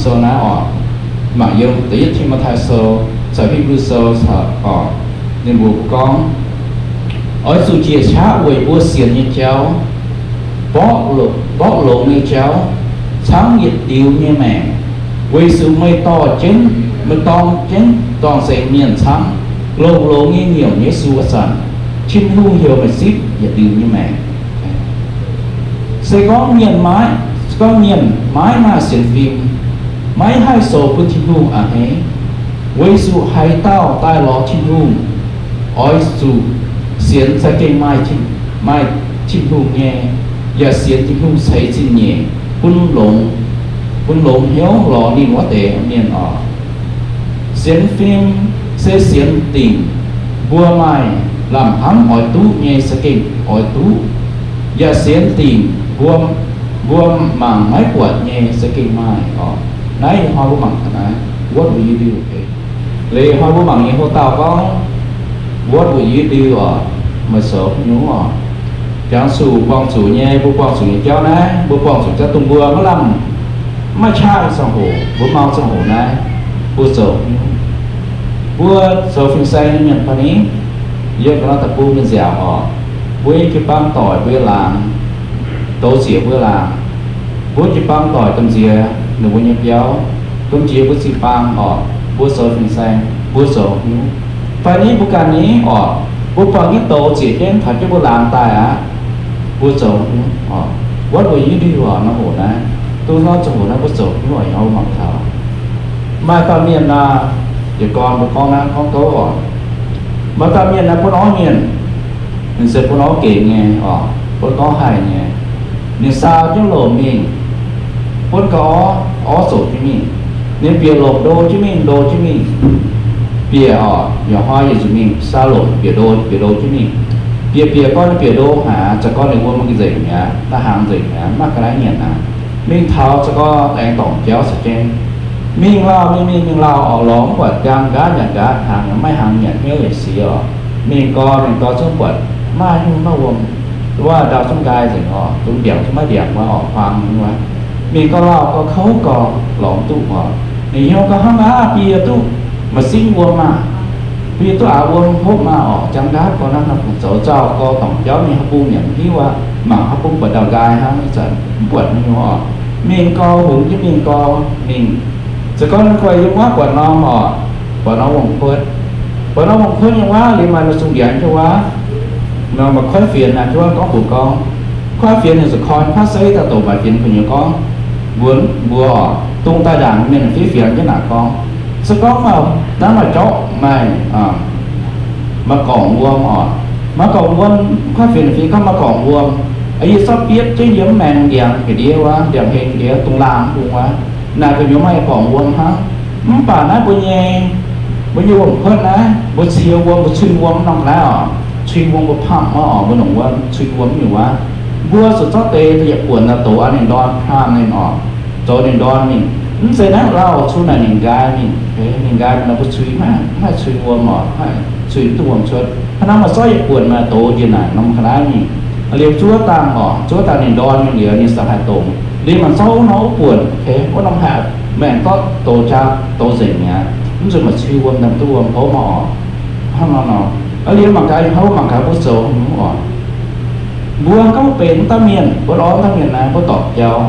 Sou naaiv oc, mangc yiem da'yietv Ti^mo^tai Sou caux Hipv^lu Sou caux oc, ninh mbuo gorngv, oix zuqc njiec qaqv weic mbuo sienx nyei jauv, mborqv lo-, mborqv longx nyei jauv, camv yietc liuz nyei maengc, weic zuqc meih dorh jienv, meih dorng jienv dorng-zengx mienh camv, longx-longx nyei nyouc Yesu wuov zanc, Tin-Hungh heuc meih zipv yietc liuz nyei maengc. Se gorngv mienh maiv, se gorngv mienh maiv maaih sienx fim, maiv haih zoux bun Tin-Hungh a'hneiv. Weic zuqc haaix dauh daaih lorz Tin-Hungh, oix zuqc sienx za'gengh maaih Tin, maaih Tin-Hungh nyei, yaac sienx Tin-Hungh ceix zingh nyeic bun longx, bun longx hnyouv lorz ninh wuov deix mienh oc. Sienx fim se sienx dingc mbuo maaih lamh hnamv oix duqv nyei za'gengh oix duqv, yaac sienx dingc mbuo, mbuo mangc maiv buatc nyei za'gengh maaih oc. Naaiv ih hnoi mbuo mangc gaax naaiv, what would you do? Leiz ih hnoi mbuo mangc nyei hlo dauh gorngv, what would you do oc? Meih zoux haaix nyungc oc? Jangx zuqc buangh zuqc nyei, mbuo buangh zuqc nyei jauv naaiv, mbuo buangh zuqc jauv dongh mbuo maiv lamh, maiv qaqv nyei ziangh hoc, mbuo mau ziangh hoc naaiv, mbuo zoux haaix nyungc? Mbuo zoux fin-saeng nyei mienh fai ni, yiem ga'naaiv deic-bung nyei nziaauc oc, mbuo nyei jiu-baang doic mbuo nyei laangz, douz zieqc mbuo laangz, mbuo jiu-baang doic gamh nziex ninh mbuo nyei biauv, gamh nziex mbuo jiu-baang oc, mbuo zoux fin-saeng, mbuo zoux haaix nyungc? Fai ni mbuo ganh ni oc, mbuo buangh jienv douz zieqc jienv taux jienv mbuo laangz daaih aqv, mbuo zoux haaix nyungc oc? What would you do oc? Norm hoc naaiv, duqv norm ziangh hoc naaiv mbuo zoux haaix nyungc oc? Ih hnoi mbuo mangc taux maaih dauh mienh naaic, yietc gorn mbuo gorngv naaiv gorngv gouv oc, maaih dauh mienh naaiv butv orv mienh, ninh se butv orv gengx nyei oc, butv gorngv haih nyei. Ninh saau jienv lomc mingh, butv gauh orv, orv zoqc jienv mingh. Ninh bieqc lomc ndo jienv mingh, ndo jienv mingh. Bieqc oc, yaac hnoi yietc nzunc mingh saau lomc bieqc ndo, bieqc ndo jienv mingh. Bieqc bieqc gorngv ninh bieqc ndo haic, za'gengh ninh wuom nzengc mi'aqv, da'hnaangx nzengc mi'aqv, maiv ga'naaiv nyanc aqv. Mingh taux za'gengh aengx dorngc jauv caux jienv. Mingh lauh, mingh mingh mingh lauh oc, lorz mv buatc jaang nqaatv nyanc nqaatv, hnaangx maiv hnaangx nyanc, hnyouv yaac siec oc. Mingh gau mingh gau zungv buatc maaih nyungc maiv wuom, wuov ndau zungv nqaai nzengc oc, zungv ndiangx zungv maiv ndiangx wuov oc, huaang nyei wuov. Mingh gau lauh gau kouv gau, lorz mv duqv oc. Ninh hnyouv gau hnangv naaiv, bun yie duqv m'zing wuom maah, bun yie duqv aax wuom hopv maah oc. Jaang nqaatv gau naaiv, naaiv fungc zoux zauh gau, dorngc jauv mingh haaix bung yaac mv hiuv aqv, mangc haaix bung buatc ndau nqaai hnangv, ih zanc mv buatc haaix nyungc oc. Mingh gau, hungx jienv mingh gau, mingh. Se gorngv ninh guai yiem wuov buatc norm oc, buatc norm wuom-kuotv. Buatc norm wuom-kuotv nyei wuov, liuz maaih norm zungh ndiangx nyei wuov, maaih kuaaiv fienx naaic nyei wuov gorngv mbuox gorngv, kuaaiv fienx ninh zuqc koi kuaaiv seiv daaih doqc maaih fienx gu'nyuoz gorngv, mbuox mbuo oc, dongh daaih ndaangc mienh fiev fienx jienv naaic gorngv, se gorngv maaih, naaiv maaih jorqv maaih, maaih gorngc wuom oc, maaih gorngc wuom, kuaaiv fienx fiev gorngv maaih gorngc wuom. Yie zorqv bietv jienv yiem maengx ndiangx ga'ndiev wuov, ndiangx-heng ndiev dongh laangh bung wuov, naaic gu'nyuoz maaih gorngc wuom hnangv. Mv baac naaiv mbuo nyei, mbuo nyei wuom-kuotv naaiv, mbuo cie wuom, mbuo cui wuom norm ga'naaiv oc, cui wuom mbuo pamv wuov oc, mbuo nongc wuom cui wuom nyei wuov. Mbuo zuqc zorqv deix yietc buonc naaic douz ninh ndorn, pamv ninh oc, zoux ninh ndorn mingh. Mv zeiz naaiv lauh cun naaic ninh nqaai mingh, ninh nqaai mingh nor mbuo cui maiv, maiv haih cui wuom oc, maiv haih cui mv duqv wuom cuotv. Hnangv naaiv maaih zorqv yietc buonc naaic douz njiec naaic norm ga'naaiv mingh, liuz zuov dangh oc, zuov dangh ninh ndorn mingh liuz ninh ziouc haih dongz. Liuz maaih zorqv wuov norm wuov buonc, wuov norm haih maengc dorqv douz jaa douz nzengc mi'aqv. Mv zuqc maaih cui wuom, daaih duqv wuom hopv oc. Hnangv nor nor, liuz mangc gaax, ih hnoi mbuo mangc gaax mbuo zoux haaix nyungc oc. Mbuo gorngv benx wuov dauh mienh, mbuo lorz wuov dauh mienh naaiv, mbuo dorngc jauv,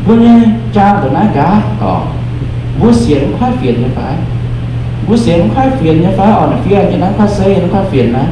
mbuo nyei jaa ndongc naaiv nqaatv oc, mbuo sienx kuaaiv fienx nyei fai? Mbuo sienx kuaaiv fienx nyei fai oc? Ninh fiev jienv naaiv kuaaiv seiv, naaiv kuaaiv fienx naaiv.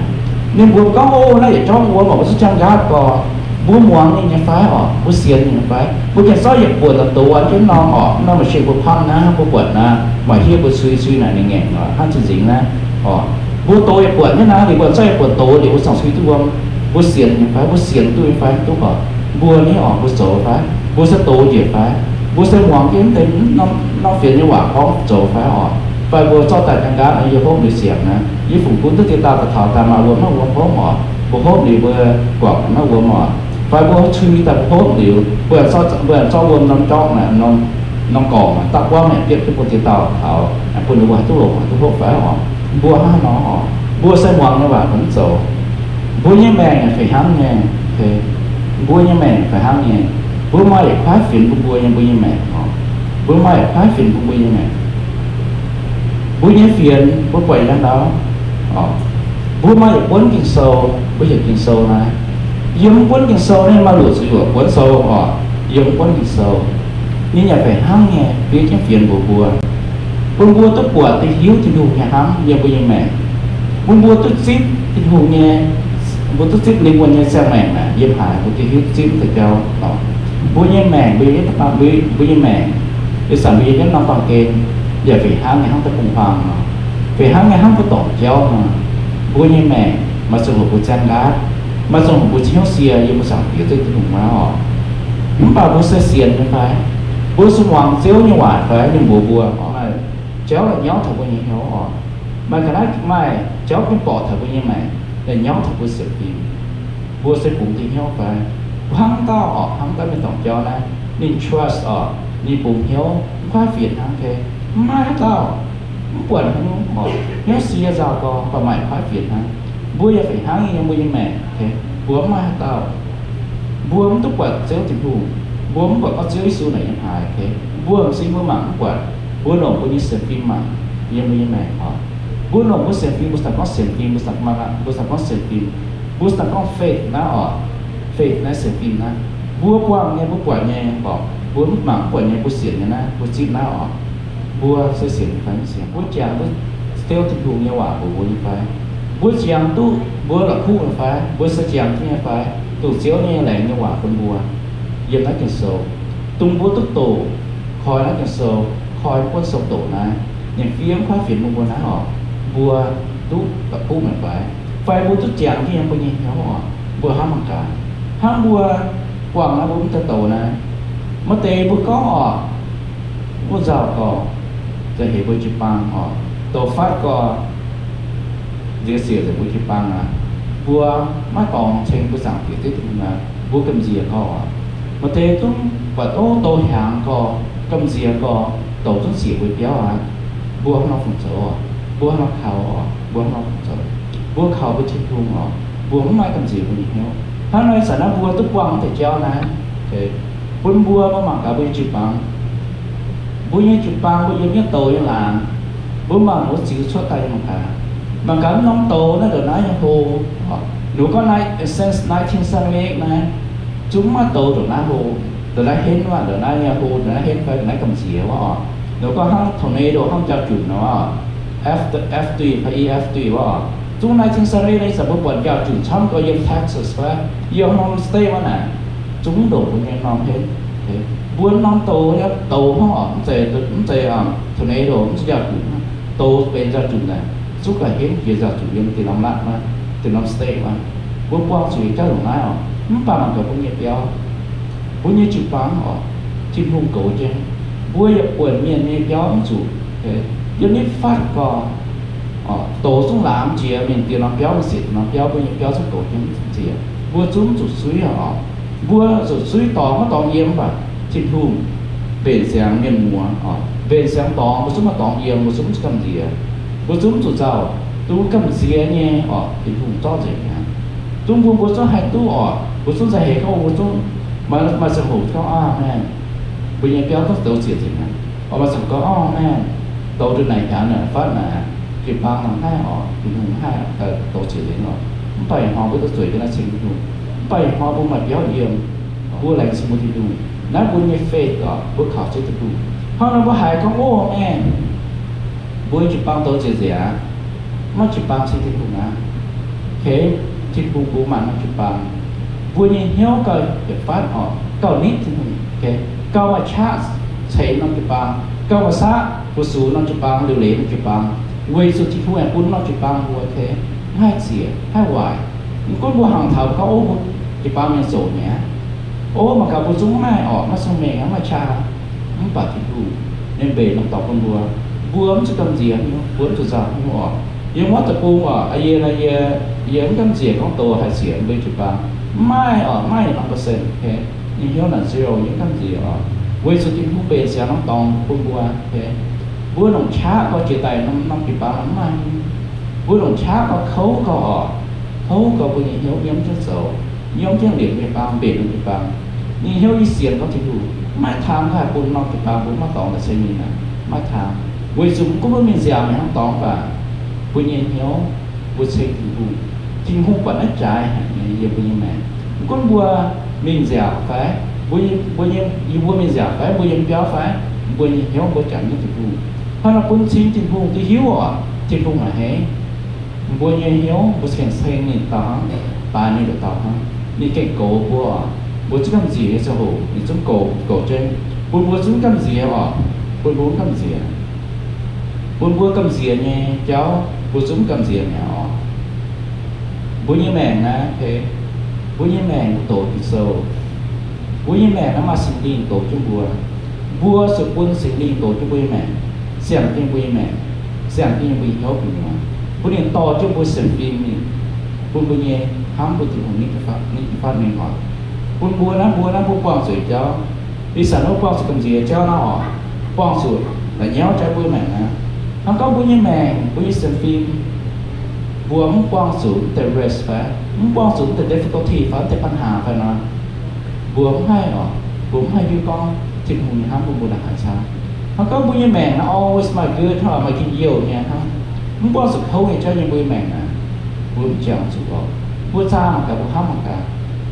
Ninh mbuox gorngv, o, naaiv yietc jorngv wuom oc, mbuo zuqc jaang nqaatv gorx. Mbuo muangx ninh nyei fai oc? Mbuo sienx ninh nyei fai? Mbuo gengh zorqv yietc buonc naaic douz an jienv norm oc, norm ma'sienh mbuo pamv naaiv, mbuo buatc naaic, maaih hieh mbuo cui, cui naaic ninh ngaengc oc, hnangv zinh nzingx naaiv oc. Mbuo douz yietc buonc jienv naaiv, ninh mbuo zorqv yietc buonc douz liuz mbuo ziouc cui duqv wuom. Mbuo sienx nyei fai? Mbuo sienx duqv nyei fai? Duqv oc. Mbuo ni oc, mbuo zoux fai? Mbuo se douz njiec fai? Mbuo se muangx jienv deix norm fienx nyei waac gorngv zoux fai oc? Fai mbuo zorqv daaih jaang nqaatv, yie hopv liuz sienx naaiv, yie fungc gunv duqv dieh dauh daaih taux daaih maaih wuom maiv wuom hopv oc. Mbuo hopv liuz mbuo guangc maiv wuom oc. Fai mbuo cui daaih mbuo hopv liuz, mbuo aengx zorqv wuom norm jorngv naaic, norm gorngc dapv buangv naaic bietv jienv bun dieh dauh taux, bun ninh mbuo haih duqv longc, haih duqv hopv fai oc? Mbuo hnangv nor oc, mbuo se muangx nyei waac mv zoux. Mbuo nyei maengc fih hnangv nyei. Mbuo nyei maengc fih hnangv nyei. Mbuo maaih yietc kuaaiv fienx bun mbuo nyei, mbuo nyei maengc oc. Mbuo maaih yietc kuaaiv fienx bun mbuo nyei maengc. Mbuo nyei fienx mbuo buatc nyei ndau. Mbuo maaih yietc buonv Ging-Sou, mbuo heuc Ging-Sou naaiv. Yiem mv buonv Ging-Sou naaiv maaih luoqc ziepc nyeic buonv sou oc. Yiem mv buonv Ging-Sou, ninh yaac fih hnangv nyei fiev jienv fienx mbuox mbuo, bun mbuo duqv buatc duqv hiuv Tin-Hungh nyei hnamv yiem mbuo nyei maengc, bun mbuo duqv zipv Tin-Hungh nyei, mbuo duqv zipv lingh wuonh nyei ziangh maengc naaic yiem haaix, mbuo duqv hiuv zipv deix jauv. Mbuo nyei maengc, mbuo nyei, mbuo nyei maengc, ih zanc mbuo yiem jienv norm baamh gen, yaac fih hnangv nyei hnangv daaih bung huaang nor, fih hnangv nyei hnangv mbuo dorngc jauv nor. Mbuo nyei maengc maaih ziangh hoc mbuo zaeng nqaatv, maaih ziangh hoc mbuo hnyouv sie yiem mbuo zaangc Diex Ziouv Tin-Hungh wuov oc. Mv baac mbuo se sienx nyei fai? Mbuo se muangx Ziouv nyei waac fai? Ninh mbuox mbuo, maaih jauv la'nyauv taux mbuo nyei hnyouv oc. Maaih ga'naaiv maaih jauv gunv borqc taux mbuo nyei maengc, la'nyauv taux mbuo sienx fim. Mbuo se bungx diuh hnyouv fai? Hnangv dauh oc, hnangv dauh mienh dorngc jauv naaiv, ninh trust oc, ninh bungx hnyouv, mv kuaaiv fienx hnangv. Mv maaih haaix dauh mv buatc hnyouv oc, hnyouv sie nzauh gorx, mv baac maaih kuaaiv fienx hnangv. Mbuo yaac fih hnangv nyei, mbuo nyei maengc, mbuo mv maaih haaix dauh, mbuo mv duqv buatc Ziouv Tin-Hungh, mbuo mv buatc gorngv Ziouv Yesu naaic yiem haaix. Mbuo m'zing mbuo mangc mv buatc, mbuo longc mbuo nyei sienx fim mangc yiem mbuo nyei maengc oc. Mbuo longc mbuo sienx fim, mbuo cingx gorngv sienx fim, mbuo cingx, mbuo cingx gorngv sienx fim, mbuo cingx gorngv faith naaiv oc. Faith naaiv sienx fim naaiv. Mbuo buangh nyei, mbuo buatc nyei oc, mbuo mv mangc mv buatc nyei, mbuo sienx nyei naaiv, mbuo zipv naaiv oc. Mbuo se sienx nyei fai mv sienx? Mbuo jangx duqv Ziouv Tin-Hungh nyei waac mbuox mbuo nyei fai? Mbuo jangx duqv mbuo la'kuqv nyei fai? Mbuo se jangx duqv nyei fai? Dongh Ziouv nyei laengz nyei waac bun mbuo yiem naaiv Ging-Sou, dongh mbuo duqv doqc koi naaiv Ging-Sou, koi mv buonv sou doqc naaiv, ninh fiev mv kuaaiv fienx bun mbuo naaiv oc, mbuo duqv la'kuqv nyei fai? Fai mbuo duqv jangx jienv yiem mbuo nyei hnyouv oc, mbuo hnamv mangc gaax. Hnangv mbuo buangh naaiv, mbuo mv deix douz naaiv, maaih deix mbuo gorngv oc, wuov nzauh gorx, nzauh heix mbuo jiu-baang oc, douz fatv gorx, nziex siec nzengc mbuo jiu-baang aqv. Mbuo maiv dorngx ceng mbuo zaangc Diex Ziouv Tin-Hungh aqv, mbuo gamh nziex gorx oc. Maaih deix zungv buatc douz, douz hiaangx gorx, gamh nziex gorx, douz zungv siec mbuo biauv aqv. Mbuo hnangv nor fungc zoux oc? Mbuo hnangv nor kaux oc? Mbuo hnangv nor fungc zoux? Mbuo kaux mbuo Tin-Hungh oc. Mbuo mv maaih gamh nziex mbuo nyei hnyouv. Hnangv nor ih zanc naaiv mbuo duqv buangh mv deix jauv naaiv, bun mbuo, mbuo mangc gaax mbuo nyei jiu-baang. Mbuo nyei jiu-baang mbuo yiem jienv douz nyei laangz. Mbuo mangc mbuo ziux cuotv daaih nyei mangc gaax. Mangc gaax mv norm douz naaiv ndongc naaiv nyei hlo. Ninh gorngv naaiv, since nineteen seventy-eight naaiv, zungv mv maaih douz ndongc naaiv hlo, ndongc naaiv henv wuov, ndongc naaiv nyei hlo, ndongc naaiv henv fai ndongc naaiv gamh nziex wuov oc. Ninh gorngv hnangv tornado, hnangv jauv-junc nor oc. F, F three fai E F three wuov oc. Zungv nineteen seventy-eight naaiv ih zanc mbuo buatc jauv-junc camv gorx yiem Texas fai yiem norm state wuov naaic, zungv ndongc mbuo nyei norm henv. Mbuo norm douz nyei douz hnangv oc, mv zeiz, mv zeiz tornado, mv zeiz jauv-junc, douz benx jauv-junc naaic, zungv gauh henv jiex jauv-junc yiem diuh norm latv wuov, diuh norm state wuov. Mbuo buangh zuqc jauv ndongc naaiv oc. Mv baac mangc gaax mbuo nyei biauv, mbuo nyei jiu-baang oc, Tin-Hungh goux jienv. Mbuo yaac buonc mienh nyei biauv mv zuqc. Yiem nitv fatv gorx, douz zungv laamz jiex mingh diuh norm biauv, mingh siec diuh norm biauv, mbuo nyei biauv zungv goux jienv nziex. Mbuo zungv zuqc suiv oc. Mbuo zuqc suiv dorngx maiv dorngx yiem, mv baac Tin-Hungh mbenc siangx mienh muoz oc, mbenc siangx dorngx, mbuo zungv maiv dorngx yiem, mbuo zungv mv zuqc gamh nziex. Mbuo zungv mv zuqc nzauh. Dongh gamh nziex nyei oc, Tin-Hungh zorqv nzengc mi'aqv. Zungv mbuo, mbuo zungv haih duqv oc, mbuo zungv nzauh heix gorngv, mbuo zungv maaih, maaih ziangh hoc gorngv, Aamen. Mbuo nyei biauv duqv douz ziec nzengc mi'aqv. Oc, maaih ziangh hoc gorngv, Aamen. Douz ndongc naaic hiaangx naaic fatv naaic, jiu-baang nor haih oc, Tin-Hungh haih douz ziec nzengc oc. Mv baac ih hnoi mbuo duqv zueiz jienv naaiv ceng Tin-Hungh. Mv baac ih hnoi mbuo maaih biauv yiem, mbuo laengz zingh mbuo Tin-Hungh. Naaiv mbuo nyei faith oc, mbuo kaux jienv Tin-Hungh. Hnangv nor mbuo haiz gorngv, Ov, maengh, mbuo jiu-baang douz ziec nzengc aqv. Maiv jiu-baang ceng Tin-Hungh aqv. Okay, Tin-Hungh bun maaih norm jiu-baang. Mbuo nyei hnyouv gauh yietc fatv oc, gauh nitv Tin-Hungh. Okay, gauh maaih qaqv ceix norm jiu-baang, gauh maaih saqv fu-sux norm jiu-baang, liuc leiz norm jiu-baang, weic zuqc Tin-Hungh aengx bun norm jiu-baang mbuo. Okay, mv haih ziec, haih waaic. Mv gunv mbuo hangx taux mbuo gorngv, Ov, mbuo jiu-baang mienh zoqc mi'aqv. Ov, mangc gaax mbuo zungv mv maaih oc, maiv cong-mengh aqv, maiv qaqv. Mv baac Tin-Hungh ninh mbenc norm dorngx bun mbuo. Mbuo mv zuqc gamh nziex hnyouv, mbuo mv zuqc nzauh hnyouv oc. Yiem wuov deic-bung oc, yie, yie, yie mv gamh nziex gorngv douz haih ziec mbuo jiu-baang. Mv maaih oc, mv maaih yietc norm percent. Okay, nyei hnyouv naaic zero, yie mv gamh nziex oc, weic zuqc Tin-Hungh mbenc siangx norm dorngx bun mbuo. Okay, mbuo longc qaqv gorx jiex daaih norm, norm jiu-baang mv maaih. Mbuo longc qaqv gorx kouv gorx oc, kouv gorx mbuo nyei hnyouv nyiemv jienv zoux, nyiemv jienv liepc jiu-baang, mbenc norm jiu-baang. Nyei hnyouv i sienx gorngv Tin-Hungh, Maiv taamx haih bun norm jiu-baang mbuo maiv dorngx la'ceng mingh aqv. Maiv taamx. Weic zuqc mv gunv mbuo mingh nziaauc mingh hnangv dorngx baac mbuo nyei hnyouv mbuo ceng Tin-Hungh. Tin-Hungh buatc naaiv jaaix haic nyei yiem mbuo nyei maengc. Mv gunv mbuo mingh nziaauc fai, mbuo, mbuo nyei, yie mbuo mingh nziaauc fai, mbuo yiem biauv fai, mbuo nyei hnyouv mbuo jangx jienv Tin-Hungh. Hnangv naaic bun cing Tin-Hungh duqv hiuv oc, Tin-Hungh a'hneiv mbuo nyei hnyouv, mbuo gengh ceng ninh dauh hnangv, baaix ninh nduqc dauh hnangv. Ninh gengh goux mbuo oc. Mbuo zungv gamh nziex nyei ziangh hoc ninh zungv goux, goux jienv bun mbuo zungv gamh nziex oc. Bun mbuo gamh nziex, bun mbuo gamh nziex nyei jauv mbuo zungv gamh nziex mi'aqv oc. Mbuo nyei maengc naaiv, mbuo nyei maengc doqc Ging-Sou. Mbuo nyei maengc naaiv maaih Singx Lingh doqc jienv mbuo. Mbuo zuqc bun Singx Lingh doqc jienv mbuo nyei maengc, siang jienv mbuo nyei maengc, siang jienv mbuo nyei hnyouv gu'nyuoz, bun ninh dorh jienv mbuo sienx fim mingh, bun mbuo nyei hnamv bun Tin-Hungh nitv fatv mingh oc. Bun mbuo naaiv, mbuo naaiv mbuo buangh zuqc jauv. Ih zanc mbuo buangh zuqc gamh nziex jauv naaiv oc, buangh zuqc la'nyauv jaax mbuo maengc naaiv. Hnangv gorngv mbuo nyei maengc, mbuo nyei sienx fim, mbuo mv buangh zuqc mv deix rest fai, mv buangh zuqc mv deix difficulty fai, mv deix ปัญหา fai nor, mbuo mv haih oc, mbuo mv haih hiuv gorngv Tin-Hungh nyei hnamv bun mbuo ndongc haaix camv. Hnangv gorngv mbuo nyei maengc naaiv always maaih good, maaih njien-youh nyei hnangv, mv buangh zuqc kouv nyei jauv yiem mbuo nyei maengc naaic, mbuo mv jangx zuqc oc. Mbuo zaah mangc gaax, mbuo hnamv mangc gaax,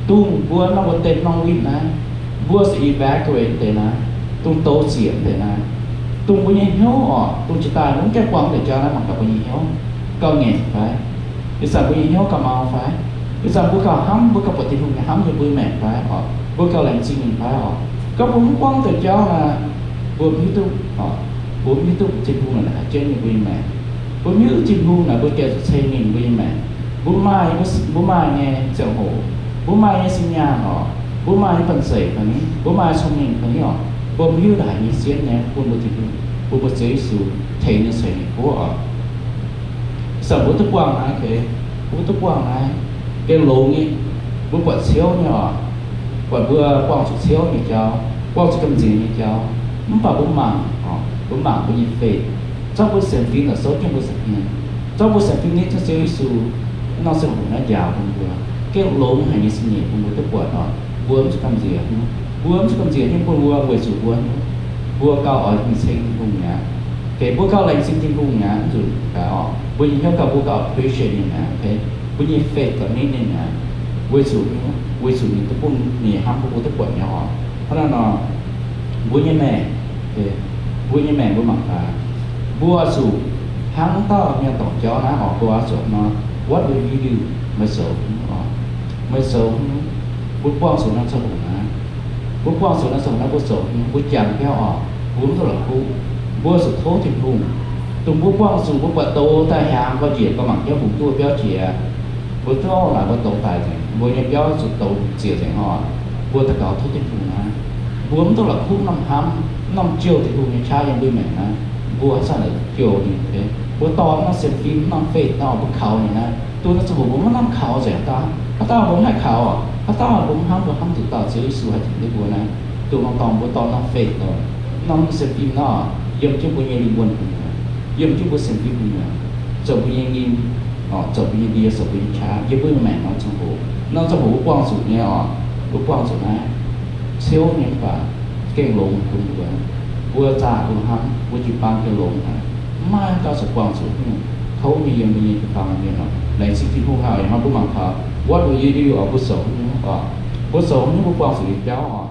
dongh mbuo norm, mbuo deix norm win naaiv, mbuo zuqc evacuate deix naaiv, dongh douz zieqc deix naaiv, dongh mbuo nyei hnyouv oc, dongh jiex daaih mbuo mv gaengh buangh deix jauv naaiv mangc gaax mbuo nyei hnyouv gauh ngaengc fai? Ih zanc mbuo nyei hnyouv gauh mau fai? Ih zanc mbuo gauh hnamv, mbuo gauh buatc Tin-Hungh nyei hnamv yiem mbuo nyei maengc fai oc? Mbuo gauh laengz zingh ninh fai oc? Gorngv mbuo mv buangh deix jauv naaic, mbuo mv hiuv duqv, mbuo mv hiuv duqv Tin-Hungh naaic haaix jienv yiem mbuo nyei maengc. Mbuo mv hiuv duqv Tin-Hungh naaic mbuo gengh zuqc ceng ninh mbuo nyei maengc. Mbuo maaih, mbuo maaih nyei ziangh hoc, mbuo maaih nyei sin nyaanh oc, mbuo maaih nyei banh zeic fai ni, mbuo maaih cong-mengh fai ni oc, mbuo mv hiuv daaih haaix nyungc sienx nyei bun mbuo Tin-Hungh, bun mbuo Ziouv Yesu tengx ninh ceix ninh guoqv oc. Ih zanc mbuo duqv buangh naaiv, mbuo duqv buangh naaiv gengh longx nyei. Mbuo buatc ciouv nyei oc, buatc mbuo buangh zuqc ciouv nyei jauv, buangh zuqc gamh nziex nyei jauv, mv baac mbuo mangc, mbuo mangc mbuo nyei faith, zorqv mbuo sienx fim naaic souv jienv mbuo sienx fim, zorqv mbuo sienx fim nitv jienv Ziouv Yesu, norm ziangh hoc naaiv njaaux bun mbuo, gengh longx haic nyei sin nyeic bun mbuo duqv buatc oc. Mbuo mv zuqc gamh nziex, mbuo mv zuqc gamh nziex nyei bun mbuo weic zuqc mbuo, mbuo gauh oix mingh ceng Tin-Hungh mi'aqv. Mbuo gauh laengz zingh Tin-Hungh mi'aqv, mv zuqc gaax oc. Mbuo nyei hnyouv gauh, mbuo gauh appreciate ninh mi'aqv. Mbuo nyei faith gauh nitv ninh mi'aqv, weic zuqc, weic zuqc ninh duqv bun ninh hnamv bun mbuo duqv buatc nyei oc. Hnangv naaiv nor, mbuo nyei maengc, mbuo nyei maengc mbuo mangc gaax, mbuo zuqc hnangv dauh mienh dorngc jauv naaiv oc, mbuo zuqc nor, what will you do? Meih zoux, meih zoux, mbuo buangh zuqc naaiv ziangh hoc naaiv, mbuo buangh zuqc naaiv ziangh hoc naaiv mbuo zoux, mbuo jangx biauv oc, mbuo mv duqv la'kuqv. Mbuo zuqc tov Tin-Hungh. Dongh mbuo buangh zuqc mbuo buatc douz daaih hiaangx gauh njiec, gauh mangc jienv hungx duqv biauv jiex, mbuo duqv oix naaic mbuo douz daic nzengc, mbuo nyei biauv zuqc douz zieqc nzengc oc, mbuo daux gaux tov Tin-Hungh naaiv. Mbuo mv duqv la'kuqv norm hnamv, norm jouh Tin-Hungh nyei qaqv yiem mbuo maengc naaiv, mbuo haaix zanc jouh ninh. Mbuo dorh norm sienx fim, norm faith nor mbuo kaux ninh naaiv, dongh naaiv ziangh hoc mbuo maiv lamh kaux nzengc haaix dauh. Haaix dauh mbuo mv haih kaux oc. Haaix dauh mbuo mv hnamv, mbuo hnamv zuqc dauh Ziouv Yesu haih tengx duqv mbuo naaiv, dongh norm dorngx mbuo dorh norm faith nor, norm sienx fim nor, yiem jienv mbuo nyei lingh wuonh gu'nyuoz, yiem jienv mbuo sienx fim gu'nyuoz, zoux mbuo nyei nyim, zoux mbuo nyei ndie, zoux mbuo nyei qaqv yiem mbuo maengc norm ziangh hoc. Norm ziangh hoc mbuo buangh zuqc nyei oc, mbuo buangh zuqc naaiv ciouv nyei mv baac gengh longx bun mbuo. Mbuo zaah mbuo hnamv mbuo jiu-baang gengh longx haic. Mv maaih dauh zuqc buangh zuqc hnyouv kouv nyei yiem mbuo nyei jiu-baang mienh oc. Laengz zingh Tin-Hungh haic oc. Ih hnoi mbuo mangc taux what will you do oc, mbuo zoux haaix nyungc oc, mbuo zoux haaix nyungc mbuo buangh zuqc nyei jauv oc.